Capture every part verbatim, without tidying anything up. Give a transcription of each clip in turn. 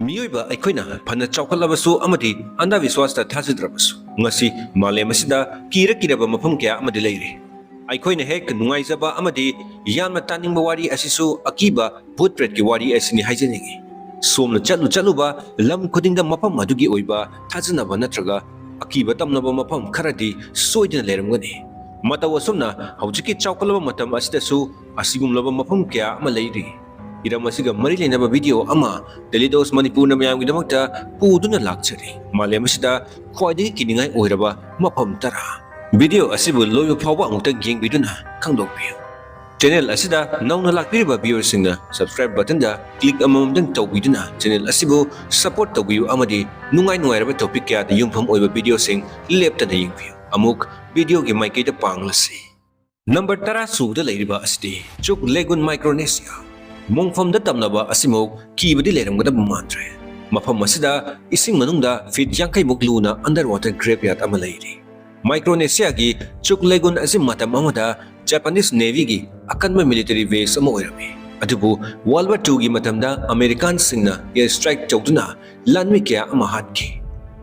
ꯃꯤꯑꯣꯏꯕ ꯑꯩꯈꯣꯏꯅ ꯐꯅ ꯆꯥꯎꯈꯠꯂꯕꯁꯨ ꯑꯃꯗꯤ ꯑꯟꯙꯕꯤꯁ꯭ꯋꯥꯁꯇ ꯊꯥꯖꯗ꯭ꯔꯕꯁꯨ, ꯉꯁꯤ ꯃꯥꯂꯦꯝ ꯑꯁꯤꯗ ꯀꯤꯔ ꯀꯤꯔꯕ ꯃꯐꯝ ꯀꯌꯥ ꯑꯃꯗꯤ ꯂꯩꯔꯤ꯫ ꯑꯩꯈꯣꯏꯅ ꯍꯦꯛ ꯅꯨꯡꯉꯥꯏꯖꯕ ꯑꯃꯗꯤ ꯌꯥꯝꯅ ꯇꯥꯅꯤꯡꯕ ꯋꯥꯔꯤ ꯑꯁꯤꯁꯨ ꯑꯀꯤꯕ ꯚꯨꯠ ꯄ꯭ꯔꯦꯠꯀꯤ ꯋꯥꯔꯤ ꯑꯁꯤꯅꯤ ꯍꯥꯏꯖꯅꯤꯡꯏ꯫ ꯁꯣꯝꯅ ꯆꯠꯂꯨ ꯆꯠꯂꯨꯕ ꯂꯝ ꯈꯨꯗꯤꯡꯗ ꯃꯐꯝ ꯑꯗꯨꯒꯤ ꯑꯣꯏꯕ ꯊꯥꯖꯅꯕ ꯅꯠꯇ꯭ꯔꯒ ꯑꯀꯤꯕ ꯇꯝꯅꯕ ꯃꯐꯝ ꯈꯔꯗꯤ ꯁꯣꯏꯗꯅ ꯂꯩꯔꯝꯒꯅꯤ꯫ ꯃꯇꯧ ꯑꯁꯨꯝꯅ ꯍꯧꯖꯤꯛꯀꯤ ꯆꯥꯎꯈꯠꯂꯕ ꯃꯇꯝ ꯑꯁꯤꯗꯁꯨ ꯑꯁꯤꯒꯨꯝꯂꯕ ꯃꯐꯝ ꯀꯌꯥ ꯑꯃ ꯂꯩꯔꯤ꯫ ꯍꯤꯔꯝ ꯑꯁꯤꯒ ꯃꯔꯤ ꯂꯩꯅꯕ ꯚꯤꯗꯤꯑꯣ ꯑꯃ ꯗꯦꯂꯤ ꯗꯣꯁ ꯃꯅꯤꯄꯨꯔꯅ ꯃꯌꯥꯝꯒꯤꯗꯃꯛꯇ ꯄꯨꯗꯨꯅ ꯂꯥꯛꯆꯔꯤ꯫ ꯃꯥꯂꯦꯝ ꯑꯁꯤꯗ ꯈ꯭ꯋꯥꯏꯗꯒꯤ ꯀꯤꯅꯤꯡꯉꯥꯏ ꯑꯣꯏꯔꯕ ꯃꯐꯝ ꯇꯔꯥ꯫ ꯚꯤꯗꯤꯑꯣ ꯑꯁꯤꯕꯨ ꯂꯣꯏꯕ ꯐꯥꯎꯕ ꯑꯃꯨꯛꯇꯪ ꯌꯦꯡꯕꯤꯗꯨꯅ ꯈꯪꯗꯣꯛꯄꯤꯌꯨ꯫ ꯆꯦꯅꯦꯜ ꯑꯁꯤꯗ ꯅꯧꯅ ꯂꯥꯛꯄꯤꯔꯤꯕ ꯚꯤꯌꯨꯋꯔꯁꯤꯡꯅ subscribe buttonꯗ click ꯑꯃꯃꯝꯗꯪ ꯇꯧꯕꯤꯗꯨꯅ ꯆꯦꯅꯦꯜ ꯑꯁꯤꯕꯨ support ꯇꯧꯕꯤꯌꯨ ꯑꯃꯗꯤ ꯅꯨꯡꯉꯥꯏ ꯅꯨꯡꯉꯥꯏꯔꯕ topic ꯀꯌꯥꯗ ꯌꯨꯝꯐꯝ ꯑꯣꯏꯕ ꯚꯤꯗꯤꯑꯣꯁꯤꯡ ꯂꯦꯞꯇꯅ ꯌꯦꯡꯕꯤꯌꯨ꯫ ꯑꯃꯨꯛ ꯚꯤꯗꯤꯑꯣꯒꯤ ꯃꯥꯏꯀꯩꯗ ꯄꯥꯡꯂꯁꯤ꯫ ꯅꯝꯕꯔ ꯇꯔꯥ ꯁꯨꯕꯗ ꯂꯩꯔꯤꯕ ꯑꯁꯤꯗꯤ ꯆꯨꯛ ꯂꯦꯒꯨꯟ ꯃꯥꯏꯀ꯭ꯔꯣꯅꯦꯁꯤꯌꯥ꯫ ꯃꯣꯡꯐꯝꯗ ꯇꯝꯂꯕ ꯑꯁꯤꯃꯨꯛ ꯀꯤꯕꯗꯤ ꯂꯩꯔꯝꯒꯗꯕ ꯃꯥꯟꯗ꯭ꯔꯦ꯫ ꯃꯐꯝ ꯑꯁꯤꯗ ꯏꯁꯤꯡ ꯃꯅꯨꯡꯗ ꯐꯤꯠ ꯌꯥꯡꯈꯩꯃꯨꯛ ꯂꯨꯅ underwater graveyard ꯑꯃ ꯂꯩꯔꯤ꯫ ꯃꯥꯏꯀ꯭ꯔꯣꯅꯦꯁꯤꯌꯥꯒꯤ ꯆꯨꯛ ꯂꯦꯒꯨꯟ ꯑꯁꯤ ꯃꯇꯝ ꯑꯃꯗ ꯖꯄꯥꯅꯤꯁ ꯅꯦꯚꯤꯒꯤ ꯑꯀꯟꯕ military base ꯑꯃ ꯑꯣꯏꯔꯝꯃꯤ꯫ ꯑꯗꯨꯕꯨ World War Twoꯒꯤ ꯃꯇꯝꯗ ꯑꯃꯦꯔꯤꯀꯥꯟꯁꯤꯡꯅ air strike ꯇꯧꯗꯨꯅ ꯂꯥꯟꯃꯤ ꯀꯌꯥ ꯑꯃ ꯍꯥꯠꯈꯤ꯫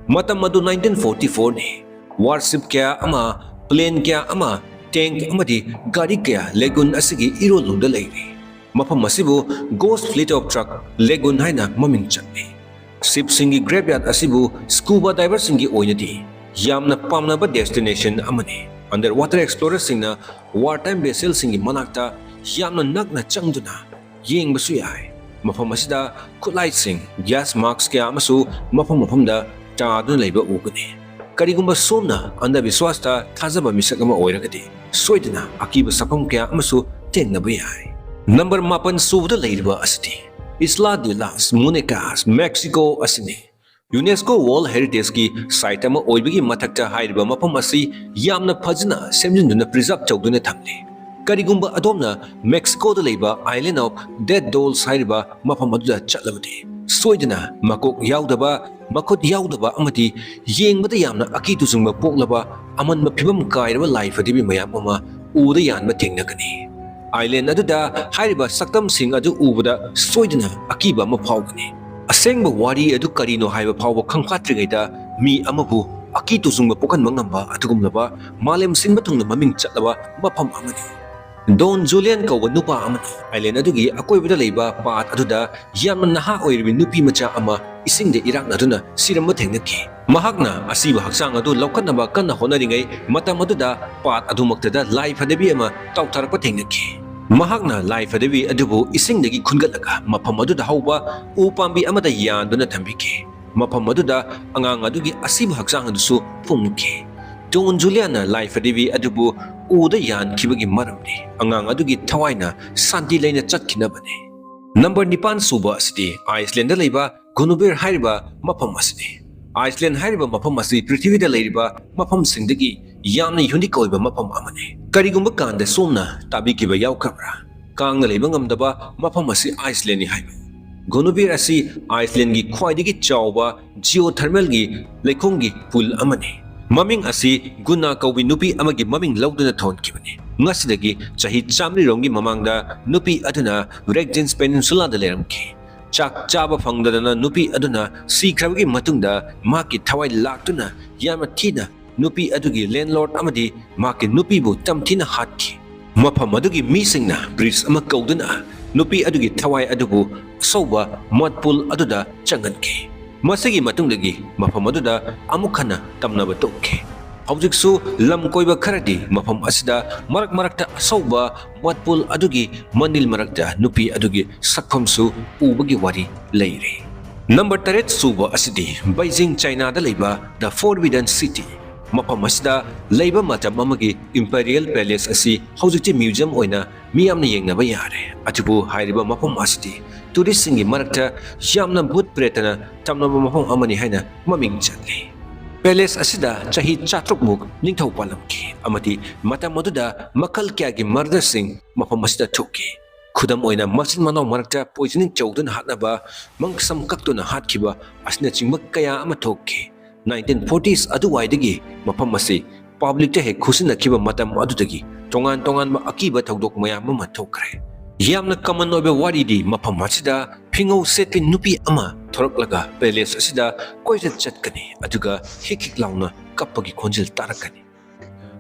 ꯃꯇꯝ ꯑꯗꯨ nineteen forty fourꯅꯤ꯫ Warship ꯀꯌꯥ ꯑꯃ, plane ꯀꯌꯥ ꯑꯃ, tank ꯑꯃꯗꯤ ꯒꯥꯔꯤ ꯀꯌꯥ ꯂꯦꯒꯨꯟ ꯑꯁꯤꯒꯤ ꯏꯔꯣꯜꯅꯨꯡꯗ ꯂꯩꯔꯤ꯫ ꯃꯐꯝ ꯑꯁꯤꯕꯨ Ghost Fleet of Truck Lagoon ꯍꯥꯏꯅ ꯃꯃꯤꯡ ꯆꯠꯂꯤ꯫ Shipꯁꯤꯡꯒꯤ graveyard ꯑꯁꯤꯕꯨ scuba diverꯁꯤꯡꯒꯤ ꯑꯣꯏꯅꯗꯤ ꯌꯥꯝꯅ ꯄꯥꯝꯅꯕ destination ꯑꯃꯅꯤ꯫ Underwater explorerꯁꯤꯡꯅ wartime vesselꯁꯤꯡꯒꯤ ꯃꯅꯥꯛꯇ ꯌꯥꯝꯅ ꯅꯛꯅ ꯆꯪꯗꯨꯅ ꯌꯦꯡꯕꯁꯨ ꯌꯥꯏ꯫ ꯃꯐꯝ ꯑꯁꯤꯗ ꯈꯨꯠꯂꯥꯏꯁꯤꯡ, gas mask ꯀꯌꯥ ꯑꯃꯁꯨ ꯃꯐꯝ ꯃꯐꯝꯗ ꯇꯥꯗꯨꯅ ꯂꯩꯕ ꯎꯒꯅꯤ꯫ ꯀꯔꯤꯒꯨꯝꯕ ꯁꯣꯝꯅ ꯑꯟꯙꯕꯤꯁ꯭ꯋꯥꯁꯇ ꯊꯥꯖꯕ ꯃꯤꯁꯛ ꯑꯃ ꯑꯣꯏꯔꯒꯗꯤ, ꯁꯣꯏꯗꯅ ꯑꯀꯤꯕ ꯁꯛꯐꯝ ꯀꯌꯥ ꯑꯃꯁꯨ ꯊꯦꯡꯅꯕ ꯌꯥꯏ꯫ ꯅꯝꯕꯔ ꯃꯥꯄꯟ ꯁꯨꯕꯗ ꯂꯩꯔꯤꯕ ꯑꯁꯤꯗꯤ Isla de las Muñecas, Mexico ꯑꯁꯤꯅꯤ꯫ UNESCO World Heritageꯀꯤ site ꯑꯃ ꯑꯣꯏꯕꯒꯤ ꯃꯊꯛꯇ ꯍꯥꯏꯔꯤꯕ ꯃꯐꯝ ꯑꯁꯤ ꯌꯥꯝꯅ ꯐꯖꯅ ꯁꯦꯝꯖꯤꯟꯗꯨꯅ preserve ꯇꯧꯗꯨꯅ ꯊꯝꯂꯤ꯫ ꯀꯔꯤꯒꯨꯝꯕ ꯑꯗꯣꯝꯅ ꯃꯦꯛꯁꯤꯀꯣꯗ ꯂꯩꯕ Island of Dead Dolls ꯍꯥꯏꯔꯤꯕ ꯃꯐꯝ ꯑꯗꯨꯗ ꯆꯠꯂꯕꯗꯤ, ꯁꯣꯏꯗꯅ ꯃꯀꯣꯛ ꯌꯥꯎꯗꯕ, ꯃꯈꯨꯠ ꯌꯥꯎꯗꯕ ꯑꯃꯗꯤ ꯌꯦꯡꯕꯗ ꯌꯥꯝꯅ ꯑꯀꯤ ꯇꯨꯖꯨꯡꯕ ꯄꯣꯛꯂꯕ ꯑꯃꯟꯕ ꯐꯤꯕꯝ ꯀꯥꯏꯔꯕ ꯂꯥꯏ ꯐꯗꯤꯕꯤ ꯃꯌꯥꯝ ꯑꯃ ꯎꯕꯗ ꯌꯥꯟꯕ ꯊꯦꯡꯅꯒꯅꯤ꯫ Island ꯑꯗꯨꯗ ꯍꯥꯏꯔꯤꯕ ꯁꯛꯇꯝꯁꯤꯡ ꯑꯗꯨ ꯎꯕꯗ ꯁꯣꯏꯗꯅ ꯑꯀꯤꯕ ꯑꯃ ꯐꯥꯎꯒꯅꯤ꯫ ꯑꯁꯦꯡꯕ ꯋꯥꯔꯤ ꯑꯗꯨ ꯀꯔꯤꯅꯣ ꯍꯥꯏꯕ ꯐꯥꯎꯕ ꯈꯪꯐꯥꯠꯇ꯭ꯔꯤꯉꯩꯗ ꯃꯤ ꯑꯃꯕꯨ ꯑꯀꯤ ꯇꯨꯖꯨꯡꯕ ꯄꯣꯛꯍꯟꯕ ꯉꯝꯕ ꯑꯗꯨꯒꯨꯝꯂꯕ ꯃꯥꯂꯦꯝ ꯁꯤꯟꯕ ꯊꯨꯡꯅ ꯃꯃꯤꯡ ꯆꯠꯂꯕ ꯃꯐꯝ ꯑꯃꯅꯤ꯫ ꯗꯣꯟ ꯖꯨꯂꯤꯌꯟ ꯀꯧꯕ ꯅꯨꯄꯥ ꯑꯃꯅ ꯑꯥꯏꯂꯦꯟ ꯑꯗꯨꯒꯤ ꯑꯀꯣꯏꯕꯗ ꯂꯩꯕ ꯄꯥꯠ ꯑꯗꯨꯗ ꯌꯥꯝꯅ ꯅꯍꯥ ꯑꯣꯏꯔꯤꯕ ꯅꯨꯄꯤ ꯃꯆꯥ ꯑꯃ ꯏꯁꯤꯡꯗ ꯏꯔꯥꯛꯅꯗꯨꯅ ꯁꯤꯔꯝꯕ ꯊꯦꯡꯅꯈꯤ꯫ ꯃꯍꯥꯛꯅ ꯑꯁꯤꯕ ꯍꯛꯆꯥꯡ ꯑꯗꯨ ꯂꯧꯈꯠꯅꯕ ꯀꯟꯅ ꯍꯣꯠꯅꯔꯤꯉꯩ ꯃꯇꯝ ꯑꯗꯨꯗ ꯄꯥꯠ ꯑꯗꯨꯃꯛꯇꯗ ꯂꯥꯏ ꯐꯗꯕꯤ ꯑꯃ ꯇꯥꯎꯊꯔꯛꯄ ꯊꯦꯡꯅꯈꯤ꯫ ꯃꯍꯥꯛꯅ ꯂꯥꯏ ꯐꯗꯕꯤ ꯑꯗꯨꯕꯨ ꯏꯁꯤꯡꯗꯒꯤ ꯈꯨꯟꯒꯠꯂꯒ ꯃꯐꯝ ꯑꯗꯨꯗ ꯍꯧꯕ ꯎ ꯄꯥꯝꯕꯤ ꯑꯃꯗ ꯌꯥꯟꯗꯨꯅ ꯊꯝꯕꯤꯈꯤ꯫ ꯃꯐꯝ ꯑꯗꯨꯗ ꯑꯉꯥꯡ ꯑꯗꯨꯒꯤ ꯑꯁꯤꯕ ꯍꯛꯆꯥꯡ ꯑꯗꯨꯁꯨ ꯐꯨꯝꯈꯤ꯫ ꯗꯣꯟ ꯖꯨꯂꯤꯌꯟꯅ ꯂꯥꯏ ꯐꯗꯕꯤ ꯑꯗꯨꯕꯨ ꯎꯗ ꯌꯥꯟꯈꯤꯕꯒꯤ ꯃꯔꯝꯗꯤ ꯑꯉꯥꯡ ꯑꯗꯨꯒꯤ ꯊꯋꯥꯏꯅ ꯁꯥꯟꯇꯤ ꯂꯩꯅ ꯆꯠꯈꯤꯅꯕꯅꯤ꯫ ꯅꯝꯕꯔ ꯅꯤꯄꯥꯟ ꯁꯨꯕ ꯑꯁꯤꯗꯤ ꯑꯥꯏꯁꯂꯦꯟꯗ ꯂꯩꯕ ꯒꯨꯅꯨꯕꯤꯔ ꯍꯥꯏꯔꯤꯕ ꯃꯐꯝ ꯑꯁꯤꯅꯤ꯫ ꯑꯥꯏꯁꯂꯦꯟ ꯍꯥꯏꯔꯤꯕ ꯃꯐꯝ ꯑꯁꯤ ꯄ꯭ꯔꯤꯊꯤꯕꯤꯗ ꯂꯩꯔꯤꯕ ꯃꯐꯝꯁꯤꯡꯗꯒꯤ ꯌꯥꯝꯅ ꯌꯨꯅꯤꯛ ꯑꯣꯏꯕ ꯃꯐꯝ ꯑꯃꯅꯤ꯫ ꯀꯔꯤꯒꯨꯝꯕ ꯀꯥꯟꯗ ꯁꯣꯝꯅ ꯇꯥꯕꯤꯈꯤꯕ ꯌꯥꯎꯈ꯭ꯔꯕ꯭ꯔꯥ? ꯀꯥꯡꯅ ꯂꯩꯕ ꯉꯝꯗꯕ ꯃꯐꯝ ꯑꯁꯤ ꯑꯥꯏꯁꯂꯦꯟꯅꯤ ꯍꯥꯏꯕ꯫ ꯒꯨꯅꯨꯕꯤꯔ ꯑꯁꯤ ꯑꯥꯏꯁꯂꯦꯟꯒꯤ ꯈ꯭ꯋꯥꯏꯗꯒꯤ ꯆꯥꯎꯕ ꯖꯤꯑꯣꯊꯔꯃꯦꯜꯒꯤ ꯂꯩꯈꯣꯝꯒꯤ ꯄꯨꯜ ꯑꯃꯅꯤ꯫ ꯃꯃꯤꯡ ꯑꯁꯤ ꯒꯨꯅꯥ ꯀꯧꯕꯤ ꯅꯨꯄꯤ ꯑꯃꯒꯤ ꯃꯃꯤꯡ ꯂꯧꯗꯨꯅ ꯊꯣꯟꯈꯤꯕꯅꯤ꯫ ꯉꯁꯤꯗꯒꯤ ꯆꯍꯤ ꯆꯥꯃꯔꯤꯔꯣꯝꯒꯤ ꯃꯃꯥꯡꯗ ꯅꯨꯄꯤ ꯑꯗꯨꯅ ꯔꯦꯛꯖꯦꯟꯁ ꯄꯦꯅꯤꯟꯁꯨꯂꯥꯗ ꯂꯩꯔꯝꯈꯤ꯫ ꯆꯥꯛ ꯆꯥꯕ ꯐꯪꯗꯗꯅ ꯅꯨꯄꯤ ꯑꯗꯨꯅ ꯁꯤꯈ꯭ꯔꯕꯒꯤ ꯃꯇꯨꯡꯗ ꯃꯍꯥꯛꯀꯤ ꯊꯋꯥꯏ ꯂꯥꯛꯇꯨꯅ ꯌꯥꯝꯅ ꯊꯤꯅ ꯅꯨꯄꯤ ꯑꯗꯨꯒꯤ ꯂꯦꯟꯂꯣꯔꯗ ꯑꯃꯗꯤ ꯃꯍꯥꯛꯀꯤ ꯅꯨꯄꯤꯕꯨ ꯇꯝꯊꯤꯅ ꯍꯥꯠꯈꯤ꯫ ꯃꯐꯝ ꯑꯗꯨꯒꯤ ꯃꯤꯁꯤꯡꯅ ꯄ꯭ꯔꯤꯁ ꯑꯃ ꯀꯧꯗꯨꯅ ꯅꯨꯄꯤ ꯑꯗꯨꯒꯤ ꯊꯋꯥꯏ ꯑꯗꯨꯕꯨ ꯑꯁꯧꯕ ꯃꯗ ꯄꯨꯜ ꯑꯗꯨꯗ ꯆꯪꯍꯟꯈꯤ꯫ ꯃꯁꯤꯒꯤ ꯃꯇꯨꯡꯗꯒꯤ ꯃꯐꯝ ꯑꯗꯨꯗ ꯑꯃꯨꯛ ꯍꯟꯅ ꯇꯝꯅꯕ ꯇꯣꯛꯈꯤ꯫ ꯍꯧꯖꯤꯛꯁꯨ ꯂꯝ ꯀꯣꯏꯕ ꯈꯔꯗꯤ ꯃꯐꯝ ꯑꯁꯤꯗ ꯃꯔꯛ ꯃꯔꯛꯇ ꯑꯁꯧꯕ ꯃꯗ ꯄꯨꯜ ꯑꯗꯨꯒꯤ ꯃꯅꯤꯜ ꯃꯔꯛꯇ ꯅꯨꯄꯤ ꯑꯗꯨꯒꯤ ꯁꯛꯐꯝꯁꯨ ꯎꯕꯒꯤ ꯋꯥꯔꯤ ꯂꯩꯔꯤ꯫ ꯅꯝꯕꯔ ꯇꯔꯦꯠ ꯁꯨꯕ ꯑꯁꯤꯗꯤ ꯕꯩꯖꯤꯡ, ꯆꯥꯏꯅꯥꯗ ꯂꯩꯕ The Forbidden City꯫ ꯃꯐꯝ ꯑꯁꯤꯗ ꯂꯩꯕ ꯃꯇꯝ ꯑꯃꯒꯤ ꯏꯝꯄꯦꯔꯤꯌꯦꯜ ꯄꯦꯂꯦꯁ ꯑꯁꯤ ꯍꯧꯖꯤꯛꯇꯤ ꯃ꯭ꯌꯨꯖꯤꯌꯝ ꯑꯣꯏꯅ ꯃꯤꯌꯥꯝꯅ ꯌꯦꯡꯅꯕ ꯌꯥꯔꯦ꯫ ꯑꯗꯨꯕꯨ ꯍꯥꯏꯔꯤꯕ ꯃꯐꯝ ꯑꯁꯤꯗꯤ ꯇꯨꯔꯤꯁꯁꯤꯡꯒꯤ ꯃꯔꯛꯇ ꯌꯥꯝꯅ ꯚꯨꯠ ꯄ꯭ꯔꯦꯇꯅ ꯇꯝꯅꯕ ꯃꯐꯝ ꯑꯃꯅꯤ ꯍꯥꯏꯅ ꯃꯃꯤꯡ ꯆꯠꯂꯤ꯫ ꯄꯦꯂꯦꯁ ꯑꯁꯤꯗ ꯆꯍꯤ ꯆꯥꯇ꯭ꯔꯨꯛ ꯃꯨꯛ ꯅꯤꯡꯊꯧ ꯄꯥꯜꯂꯝꯈꯤ ꯑꯃꯗꯤ ꯃꯇꯝ ꯑꯗꯨꯗ ꯃꯈꯜ ꯀꯌꯥꯒꯤ ꯃꯔꯗꯔꯁꯤꯡ ꯃꯐꯝ ꯑꯁꯤꯗ ꯊꯣꯛꯈꯤ꯫ ꯈꯨꯗꯝ ꯑꯣꯏꯅ, ꯃꯆꯤꯟ ꯃꯅꯥꯎ ꯃꯔꯛꯇ ꯄꯣꯏꯖꯅꯤꯡ ꯆꯧꯗꯨꯅ ꯍꯥꯠꯅꯕ, ꯃꯪꯁꯝ ꯀꯛꯇꯨꯅ ꯍꯥꯠꯈꯤꯕ ꯑꯁꯤꯅꯆꯤꯡꯕ ꯀꯌꯥ ꯑꯃ ꯊꯣꯛꯈꯤ꯫ ꯅꯥꯏꯟꯇꯤꯟ ꯐꯣꯔꯇꯤꯁ ꯑꯗꯨꯋꯥꯏꯗꯒꯤ ꯃꯐꯝ ꯑꯁꯤ ꯄꯕ꯭ꯂꯤꯛꯇ ꯍꯦꯛ ꯈꯨꯠꯁꯤꯟꯅꯈꯤꯕ ꯃꯇꯝ ꯑꯗꯨꯗꯒꯤ ꯇꯣꯉꯥꯟ ꯇꯣꯉꯥꯟꯕ ꯑꯀꯤꯕ ꯊꯧꯗꯣꯛ ꯃꯌꯥꯝ ꯑꯃ ꯊꯣꯛꯈ꯭ꯔꯦ꯫ ꯌꯥꯝꯅ common ꯑꯣꯏꯕ ꯋꯥꯔꯤꯗꯤ ꯃꯐꯝ ꯑꯁꯤꯗ ꯐꯤꯉꯧ ꯁꯦꯠꯄꯤ ꯅꯨꯄꯤ ꯑꯃ ꯊꯣꯔꯛꯂꯒ palace ꯑꯁꯤꯗ ꯀꯣꯏꯆꯠ ꯆꯠꯀꯅꯤ, ꯑꯗꯨꯒ ꯍꯤꯛ ꯍꯤꯛ ꯂꯥꯎꯅ ꯀꯞꯄꯒꯤ ꯈꯣꯟꯖꯦꯜ ꯇꯥꯔꯛꯀꯅꯤ꯫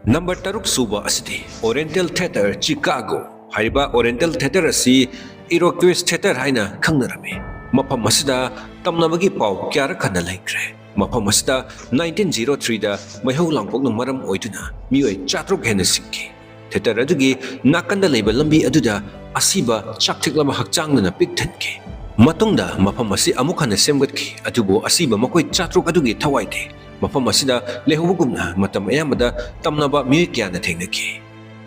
ꯅꯝꯕꯔ ꯇꯔꯨꯛ ꯁꯨꯕ ꯑꯁꯤꯗꯤ Oriental Theatre, Chicago꯫ ꯍꯥꯏꯔꯤꯕ Oriental Theatre ꯑꯁꯤ Iroquois Theatre ꯍꯥꯏꯅ ꯈꯪꯅꯔꯝꯃꯤ꯫ ꯃꯐꯝ ꯑꯁꯤꯗ ꯇꯝꯅꯕꯒꯤ ꯄꯥꯎ ꯀꯌꯥꯔꯛ ꯍꯟꯅ ꯂꯩꯈ꯭ꯔꯦ꯫ ꯃꯐꯝ ꯑꯁꯤꯗ nineteen zero three ꯗ ꯃꯩꯍꯧ ꯂꯥꯡꯄꯣꯛꯅ ꯃꯔꯝ ꯑꯣꯏꯗꯨꯅ ꯃꯤꯑꯣꯏ ꯆꯥꯇ꯭ꯔꯨꯛ ꯍꯦꯟꯅ ꯁꯤꯈꯤ꯫ Theatre ꯑꯗꯨꯒꯤ ꯅꯥꯀꯟꯗ ꯂꯩꯕ ꯂꯝꯕꯤ ꯑꯗꯨꯗ ꯑꯁꯤꯕ ꯆꯥꯛꯊꯤꯛꯂꯕ ꯍꯛꯆꯥꯡꯗꯨꯅ ꯄꯤꯛ ꯊꯟꯈꯤ꯫ ꯃꯇꯨꯡꯗ ꯃꯐꯝ ꯑꯁꯤ ꯑꯃꯨꯛ ꯍꯟꯅ ꯁꯦꯝꯒꯠꯈꯤ, ꯑꯗꯨꯕꯨ ꯑꯁꯤꯕ ꯃꯈꯣꯏ ꯆꯥꯇ꯭ꯔꯨꯛ ꯑꯗꯨꯒꯤ ꯊꯋꯥꯏꯗꯤ ꯃꯐꯝ ꯑꯁꯤꯗ ꯂꯩꯍꯧꯕꯒꯨꯝꯅ ꯃꯇꯝ ꯑꯌꯥꯝꯕꯗ ꯇꯝꯅꯕ ꯃꯤꯑꯣꯏ ꯀꯌꯥꯅ ꯊꯦꯡꯅꯈꯤ꯫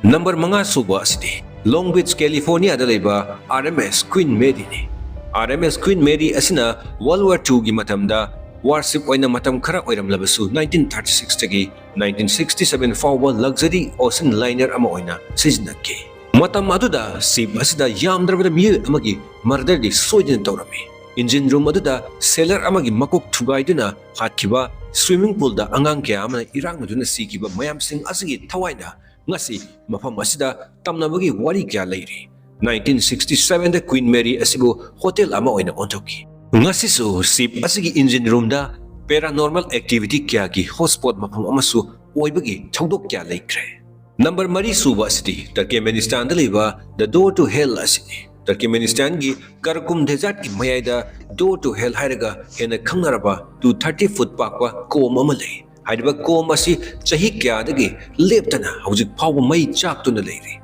ꯅꯝꯕꯔ ꯃꯉꯥ ꯁꯨꯕ ꯑꯁꯤꯗꯤ Long Beach, California ꯗ ꯂꯩꯕ R M S Queen Mary ꯅꯤ꯫ R M S Queen Mary ꯑꯁꯤꯅ World War two ꯒꯤ ꯃꯇꯝꯗ warship ꯑꯣꯏꯅ ꯃꯇꯝ ꯈꯔ ꯑꯣꯏꯔꯝꯂꯕꯁꯨ, nineteen thirty six ꯇꯒꯤ nineteen sixty seven ꯐꯥꯎꯕ luxury ocean liner ꯑꯃ ꯑꯣꯏꯅ ꯁꯤꯖꯤꯟꯅꯈꯤ꯫ ꯃꯇꯝ ꯑꯗꯨꯗ ship ꯑꯁꯤꯗ ꯌꯥꯝꯗ꯭ꯔꯕꯗ ꯃꯤꯑꯣꯏ ꯑꯃꯒꯤ murder ꯗꯤ ꯁꯣꯏꯗꯅ ꯇꯧꯔꯝꯃꯤ꯫ Engine room ꯑꯗꯨꯗ sailor ꯑꯃꯒꯤ ꯃꯀꯣꯛ ꯊꯨꯒꯥꯏꯗꯨꯅ ꯍꯥꯠꯈꯤꯕ, swimming pool ꯗ ꯑꯉꯥꯡ ꯀꯌꯥ ꯑꯃꯅ ꯏꯔꯥꯛꯅꯗꯨꯅ ꯁꯤꯈꯤꯕ ꯃꯌꯥꯝꯁꯤꯡ ꯑꯁꯤꯒꯤ ꯊꯋꯥꯏꯅ ꯉꯁꯤ ꯃꯐꯝ ꯑꯁꯤꯗ ꯇꯝꯅꯕꯒꯤ ꯋꯥꯔꯤ ꯀꯌꯥ ꯂꯩꯔꯤ꯫ Nineteen sixty seven ꯗ Queen Mary ꯑꯁꯤꯕꯨ hotel ꯑꯃ ꯑꯣꯏꯅ ꯑꯣꯟꯊꯣꯛꯈꯤ꯫ ꯉꯁꯤꯁꯨ ship ꯑꯁꯤꯒꯤ engine room ꯗ paranormal activity ꯀꯌꯥꯒꯤ hotspot ꯃꯐꯝ ꯑꯃꯁꯨ ꯑꯣꯏꯕꯒꯤ ꯊꯧꯗꯣꯛ ꯀꯌꯥ ꯂꯩꯈ꯭ꯔꯦ꯫ ꯅꯝꯕꯔ ꯃꯔꯤ ꯁꯨꯕ ꯑꯁꯤꯗꯤ Turkmenistan ꯗ ꯂꯩꯕ The Door to Hell ꯑꯁꯤꯅꯤ꯫ Turkmenistan ꯒꯤ Karakum Desert ꯀꯤ ꯃꯌꯥꯏꯗ Door to Hell ꯍꯥꯏꯔꯒ ꯍꯦꯟꯅ ꯈꯪꯅꯔꯕ two thirty foot ꯄꯥꯛꯄ ꯀꯣꯝ ꯑꯃ ꯂꯩ꯫ ꯍꯥꯏꯔꯤꯕ ꯀꯣꯝ ꯑꯁꯤ ꯆꯍꯤ ꯀꯌꯥꯗꯒꯤ ꯂꯦꯞꯇꯅ ꯍꯧꯖꯤꯛ ꯐꯥꯎꯕ ꯃꯩ ꯆꯥꯛꯇꯨꯅ ꯂꯩꯔꯤ꯫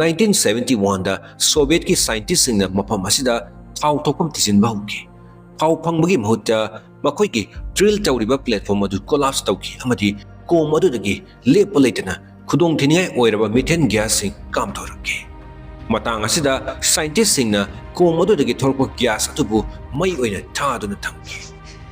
Nineteen seventy one ꯗ Soviet ꯀꯤ scientist ꯁꯤꯡꯅ ꯃꯐꯝ ꯑꯁꯤꯗ ꯊꯥꯎ ꯊꯣꯛꯐꯝ ꯊꯤꯖꯤꯟꯕ ꯍꯧꯈꯤ꯫ ꯊꯥꯎ ꯐꯪꯕꯒꯤ ꯃꯍꯨꯠꯇ ꯃꯈꯣꯏꯒꯤ drill ꯇꯧꯔꯤꯕ platform ꯑꯗꯨ collapse ꯇꯧꯈꯤ ꯑꯃꯗꯤ ꯀꯣꯝ ꯑꯗꯨꯗꯒꯤ ꯂꯦꯞꯄ ꯂꯩꯇꯅ ꯈꯨꯗꯣꯡꯊꯤꯅꯤꯡꯉꯥꯏ ꯑꯣꯏꯔꯕ methane gas ꯁꯤꯡ ꯀꯥꯝꯊꯣꯔꯛꯈꯤ꯫ ꯃꯇꯥꯡ ꯑꯁꯤꯗ scientist ꯁꯤꯡꯅ ꯀꯣꯝ ꯑꯗꯨꯗꯒꯤ ꯊꯣꯔꯛꯄ gas ꯑꯗꯨꯕꯨ ꯃꯩ ꯑꯣꯏꯅ ꯊꯥꯗꯨꯅ ꯊꯝꯈꯤ꯫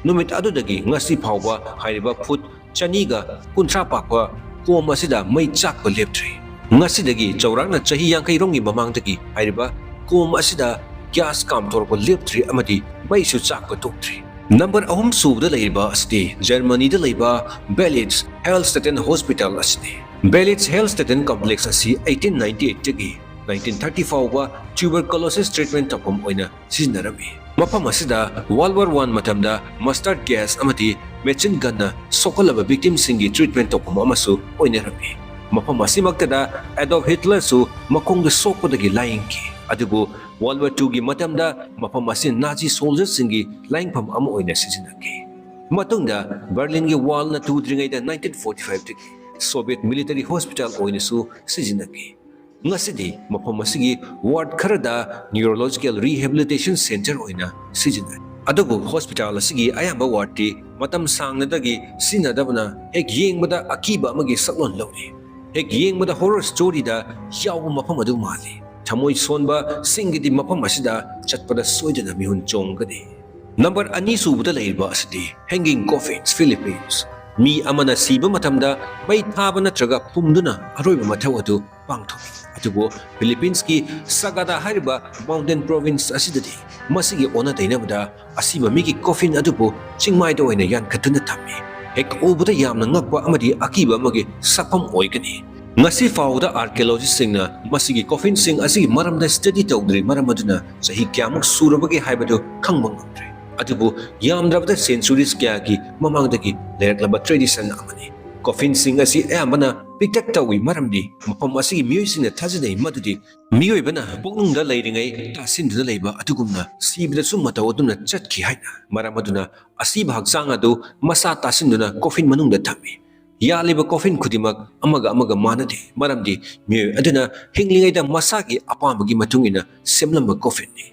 ꯅꯨꯃꯤꯠ ꯑꯗꯨꯗꯒꯤ ꯉꯁꯤ ꯐꯥꯎꯕ ꯍꯥꯏꯔꯤꯕ foot ꯆꯅꯤꯒ ꯀꯨꯟꯊ꯭ꯔꯥ ꯄꯥꯛꯄ ꯀꯣꯝ ꯑꯁꯤꯗ ꯃꯩ ꯆꯥꯛꯄ ꯂꯦꯞꯇ꯭ꯔꯤ꯫ ꯉꯁꯤꯗꯒꯤ ꯆꯥꯎꯔꯥꯛꯅ ꯆꯍꯤ ꯌꯥꯡꯈꯩ ꯔꯣꯝꯒꯤ ꯃꯃꯥꯡꯗꯒꯤ ꯍꯥꯏꯔꯤꯕ ꯀꯣꯝ ꯑꯁꯤꯗ gas ꯀꯥꯝꯊꯣꯔꯛꯄ ꯂꯦꯞꯇ꯭ꯔꯤ ꯑꯃꯗꯤ ꯃꯩꯁꯨ ꯆꯥꯛꯄ ꯇꯣꯛꯇ꯭ꯔꯤ꯫ ꯅꯝꯕꯔ ꯑꯍꯨꯝ ꯁꯨꯕꯗ ꯂꯩꯔꯤꯕ ꯑꯁꯤꯗꯤ Germany ꯗ ꯂꯩꯕ Belitz Heilstätten Hospital ꯑꯁꯤꯅꯤ꯫ Belitz Heilstätten complex ꯑꯁꯤ eighteen ninety eight ꯇꯒꯤ ꯅꯥꯏꯟꯇꯤꯟ ꯊꯥꯔꯇꯤ ꯐꯥꯎꯕ tuberculosis treatment ꯇꯧꯐꯝ ꯑꯣꯏꯅ ꯁꯤꯖꯤꯟꯅꯔꯝꯃꯤ꯫ ꯃꯐꯝ ꯑꯁꯤꯗ World War One ꯃꯇꯝꯗ mustard gas ꯑꯃꯗꯤ machine gunꯅ ꯁꯣꯛꯍꯜꯂꯕ victimꯁꯤꯡꯒꯤ treatment ꯇꯧꯐꯝ ꯑꯃꯁꯨ ꯑꯣꯏꯅꯔꯝꯃꯤ꯫ ꯃꯐꯝ ꯑꯁꯤꯃꯛꯇꯗ Adolf Hitlerꯁꯨ ꯃꯈꯣꯡꯗ ꯁꯣꯛꯄꯗꯒꯤ ꯂꯥꯌꯦꯡꯈꯤ꯫ ꯑꯗꯨꯕꯨ World War Twoꯒꯤ ꯃꯇꯝꯗ ꯃꯐꯝ ꯑꯁꯤ Nazi soldierꯁꯤꯡꯒꯤ ꯂꯥꯌꯦꯡꯐꯝ ꯑꯃ ꯑꯣꯏꯅ ꯁꯤꯖꯤꯟꯅꯈꯤ꯫ ꯃꯇꯨꯡꯗ Berlinꯒꯤ wallꯅ ꯇꯨꯗ꯭ꯔꯤꯉꯩꯗ ꯅꯥꯏꯟꯇꯤꯟ ꯐꯣꯔꯇꯤ ꯐꯥꯏꯚꯇꯒꯤ Soviet military hospital ꯑꯣꯏꯅꯁꯨ ꯁꯤꯖꯤꯟꯅꯈꯤ꯫ ꯉꯁꯤꯗꯤ ꯃꯐꯝ ꯑꯁꯤꯒꯤ ward ꯈꯔꯗ neurological rehabilitation center ꯑꯣꯏꯅ ꯁꯤꯖꯤꯟꯅꯩ꯫ ꯑꯗꯨꯕꯨ hospital ꯑꯁꯤꯒꯤ ꯑꯌꯥꯝꯕ wardꯇꯤ ꯃꯇꯝ ꯁꯥꯡꯅꯗꯒꯤ ꯁꯤꯖꯤꯟꯅꯗꯕꯅ ꯍꯦꯛ ꯌꯦꯡꯕꯗ ꯑꯀꯤꯕ ꯑꯃꯒꯤ ꯁꯛꯂꯣꯟ ꯂꯧꯔꯤ꯫ ꯍꯦꯛ ꯌꯦꯡꯕꯗ horror storyꯗ ꯌꯥꯎꯕ ꯃꯐꯝ ꯑꯗꯨ ꯃꯥꯜꯂꯤ꯫ ꯊꯃꯣꯏ ꯁꯣꯟꯕꯁꯤꯡꯒꯤꯗꯤ ꯃꯐꯝ ꯑꯁꯤꯗ ꯆꯠꯄꯗ ꯁꯣꯏꯗꯅ ꯃꯤꯍꯨꯟ ꯆꯣꯡꯒꯅꯤ꯫ ꯅꯝꯕꯔ ꯑꯅꯤ ꯁꯨꯕꯗ ꯂꯩꯔꯤꯕ ꯑꯁꯤꯗꯤ Hanging Coffins, Philippines꯫ ꯃꯤ ꯑꯃꯅ ꯁꯤꯕ ꯃꯇꯝꯗ ꯃꯩ ꯊꯥꯕ ꯅꯠꯇ꯭ꯔꯒ ꯐꯨꯝꯗꯨꯅ ꯑꯔꯣꯏꯕ ꯃꯊꯧ ꯑꯗꯨ ꯄꯥꯡꯊꯣꯛꯏ꯫ ꯑꯗꯨꯕꯨ ꯐꯤꯂꯤꯄꯤꯟꯁꯀꯤ ꯁꯒꯥꯗꯥ ꯍꯥꯏꯔꯤꯕ mountain province ꯑꯁꯤꯗꯗꯤ ꯃꯁꯤꯒꯤ ꯑꯣꯟꯅ ꯇꯩꯅꯕꯗ ꯑꯁꯤꯕ ꯃꯤꯒꯤ coffin ꯑꯗꯨꯕꯨ ꯆꯤꯡꯃꯥꯏꯗ ꯑꯣꯏꯅ ꯌꯥꯟꯈꯠꯇꯨꯅ ꯊꯝꯃꯤ꯫ ꯍꯦꯛ ꯎꯕꯗ ꯌꯥꯝꯅ ꯉꯛꯄ ꯑꯃꯗꯤ ꯑꯀꯤꯕ ꯑꯃꯒꯤ ꯁꯛꯐꯝ ꯑꯣꯏꯒꯅꯤ꯫ ꯉꯁꯤ ꯐꯥꯎꯕꯗ archaeologistꯁꯤꯡꯅ ꯃꯁꯤꯒꯤ coffinꯁꯤꯡ ꯑꯁꯤꯒꯤ ꯃꯔꯝꯗ study ꯇꯧꯗ꯭ꯔꯤ, ꯃꯔꯝ ꯑꯗꯨꯅ ꯆꯍꯤ ꯀꯌꯥꯃꯨꯛ ꯁꯨꯔꯕꯒꯦ ꯍꯥꯏꯕꯗꯨ ꯈꯪꯕ ꯉꯝꯗ꯭ꯔꯦ꯫ ꯑꯗꯨꯕꯨ ꯌꯥꯝꯗ꯭ꯔꯕꯗ centuries ꯀꯌꯥꯒꯤ ꯃꯃꯥꯡꯗꯒꯤ ꯂꯩꯔꯛꯂꯕ tradition ꯑꯃꯅꯤ꯫ Coffinꯁꯤꯡ ꯑꯁꯤ ꯑꯌꯥꯝꯕꯅ ꯄꯤꯛꯇꯛ ꯇꯧꯏ, ꯃꯔꯝꯗꯤ ꯃꯐꯝ ꯑꯁꯤꯒꯤ ꯃꯤꯑꯣꯏꯁꯤꯡꯅ ꯊꯥꯖꯅꯩ ꯃꯗꯨꯗꯤ ꯃꯤꯑꯣꯏꯕꯅ ꯄꯨꯛꯅꯨꯡꯗ ꯂꯩꯔꯤꯉꯩ ꯇꯥꯁꯤꯟꯗꯨꯅ ꯂꯩꯕ ꯑꯗꯨꯒꯨꯝꯅ ꯁꯤꯕꯗꯁꯨ ꯃꯇꯧ ꯑꯗꯨꯝꯅ ꯆꯠꯈꯤ ꯍꯥꯏꯅ꯫ ꯃꯔꯝ ꯑꯗꯨꯅ ꯑꯁꯤꯕ ꯍꯛꯆꯥꯡ ꯑꯗꯨ ꯃꯁꯥ ꯇꯥꯁꯤꯟꯗꯨꯅ coffin ꯃꯅꯨꯡꯗ ꯊꯝꯃꯤ꯫ ꯌꯥꯜꯂꯤꯕ coffin ꯈꯨꯗꯤꯡꯃꯛ ꯑꯃꯒ ꯑꯃꯒ ꯃꯥꯟꯅꯗꯦ, ꯃꯔꯝꯗꯤ ꯃꯤꯑꯣꯏ ꯑꯗꯨꯅ ꯍꯤꯡꯂꯤꯉꯩꯗ ꯃꯁꯥꯒꯤ ꯑꯄꯥꯝꯕꯒꯤ ꯃꯇꯨꯡ ꯏꯟꯅ ꯁꯦꯝꯂꯝꯕ coffinꯅꯤ꯫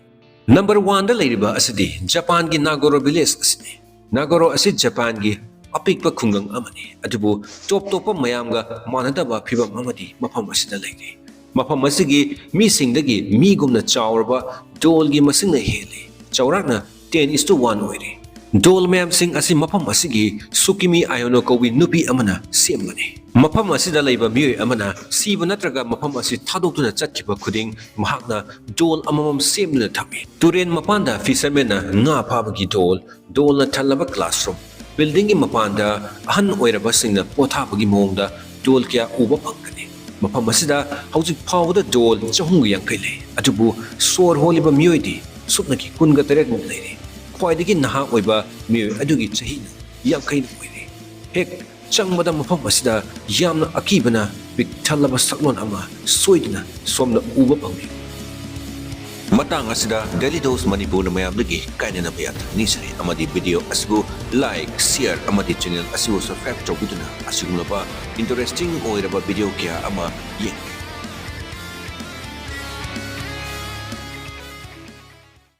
ꯅꯝꯕꯔ ꯋꯥꯟꯗ ꯂꯩꯔꯤꯕ ꯑꯁꯤꯗꯤ ꯖꯄꯥꯟꯒꯤ ꯅꯥꯒꯣꯔꯣ village ꯑꯁꯤꯅꯤ꯫ ꯅꯥꯒꯣꯔꯣ ꯑꯁꯤ ꯖꯄꯥꯟꯒꯤ ꯑꯄꯤꯛꯄ ꯈꯨꯡꯒꯪ ꯑꯃꯅꯤ, ꯑꯗꯨꯕꯨ ꯇꯣꯞ ꯇꯣꯞꯄ ꯃꯌꯥꯝꯒ ꯃꯥꯟꯅꯗꯕ ꯐꯤꯚꯝ ꯑꯃꯗꯤ ꯃꯐꯝ ꯑꯁꯤꯗ ꯂꯩꯔꯤ꯫ ꯃꯐꯝ ꯑꯁꯤꯒꯤ ꯃꯤꯁꯤꯡꯗꯒꯤ ꯃꯤꯒꯨꯝꯅ ꯆꯥꯎꯔꯕ dollꯒꯤ ꯃꯁꯤꯡꯅ ꯍꯦꯜꯂꯤ, ꯆꯥꯎꯔꯥꯛꯅ ten is to one ꯑꯣꯏꯔꯤ꯫ Doll ꯃꯌꯥꯝꯁꯤꯡ ꯑꯁꯤ ꯃꯐꯝ ꯑꯁꯤꯒꯤ ꯁꯨꯀꯤꯃꯤ ꯑꯥꯌꯣꯅꯣ ꯀꯧꯕꯤ ꯅꯨꯄꯤ ꯑꯃꯅ ꯁꯦꯝꯕꯅꯤ꯫ ꯃꯐꯝ ꯑꯁꯤꯗ ꯂꯩꯕ ꯃꯤꯑꯣꯏ ꯑꯃꯅ ꯁꯤꯕ ꯅꯠꯇ꯭ꯔꯒ ꯃꯐꯝ ꯑꯁꯤ ꯊꯥꯗꯣꯛꯇꯨꯅ ꯆꯠꯈꯤꯕ ꯈꯨꯗꯤꯡ ꯃꯍꯥꯛꯅ doll ꯑꯃꯃꯝ ꯁꯦꯝꯗꯨꯅ ꯊꯝꯃꯤ꯫ ꯇꯨꯔꯦꯟ ꯃꯄꯥꯟꯗ fishermanꯅ ꯉꯥ ꯐꯥꯕꯒꯤ doll, dollꯅ ꯊꯜꯂꯕ classroom, buildingꯒꯤ ꯃꯄꯥꯟꯗ ꯑꯍꯟ ꯑꯣꯏꯔꯕꯁꯤꯡꯅ ꯄꯣꯊꯥꯕꯒꯤ ꯃꯑꯣꯡꯗ doll ꯀꯌꯥ ꯎꯕ ꯐꯪꯒꯅꯤ꯫ ꯃꯐꯝ ꯑꯁꯤꯗ ꯍꯧꯖꯤꯛ ꯐꯥꯎꯕꯗ ꯗꯣꯜ ꯆꯍꯨꯝꯒ ꯌꯥꯡꯈꯩ ꯂꯩ, ꯑꯗꯨꯕꯨ ꯁꯣꯔ ꯍꯣꯜꯂꯤꯕ ꯃꯤꯑꯣꯏꯗꯤ ꯁꯨꯞꯅꯒꯤ ꯀꯨꯟꯒ ꯇꯔꯦꯠꯃꯨꯛ ꯂꯩꯔꯤ꯫ ꯈ꯭ꯋꯥꯏꯗꯒꯤ ꯅꯍꯥ ꯑꯣꯏꯕ ꯃꯤꯑꯣꯏ ꯑꯗꯨꯒꯤ ꯆꯍꯤꯅ ꯌꯥꯡꯈꯩ ꯑꯣꯏꯔꯤ꯫ ꯍꯦꯛ ꯆꯪꯕꯗ ꯃꯐꯝ ꯑꯁꯤꯗ ꯌꯥꯝꯅ ꯑꯀꯤꯕꯅ ꯄꯤꯛ ꯊꯜꯂꯕ ꯁꯛꯂꯣꯟ ꯑꯃ ꯁꯣꯏꯗꯅ ꯁꯣꯝꯗ ꯎꯕ ꯐꯪꯂꯤ꯫ ꯃꯇꯥꯡ ꯑꯁꯤꯗ Daily Dose ꯃꯅꯤꯄꯨꯔꯅ ꯃꯌꯥꯝꯗꯒꯤ ꯀꯥꯏꯅꯅꯕ ꯌꯥꯊꯪ ꯅꯤꯖꯔꯤ, ꯑꯃꯗꯤ video ꯑꯁꯤꯕꯨ like, share ꯑꯃꯗꯤ channel ꯑꯁꯤꯕꯨ subscribe ꯇꯧꯕꯤꯗꯨꯅ ꯑꯁꯤꯒꯨꯝꯂꯕ interesting ꯑꯣꯏꯔꯕ video ꯀꯌꯥ ꯑꯃ ꯌꯦꯡꯕꯤꯌꯨ꯫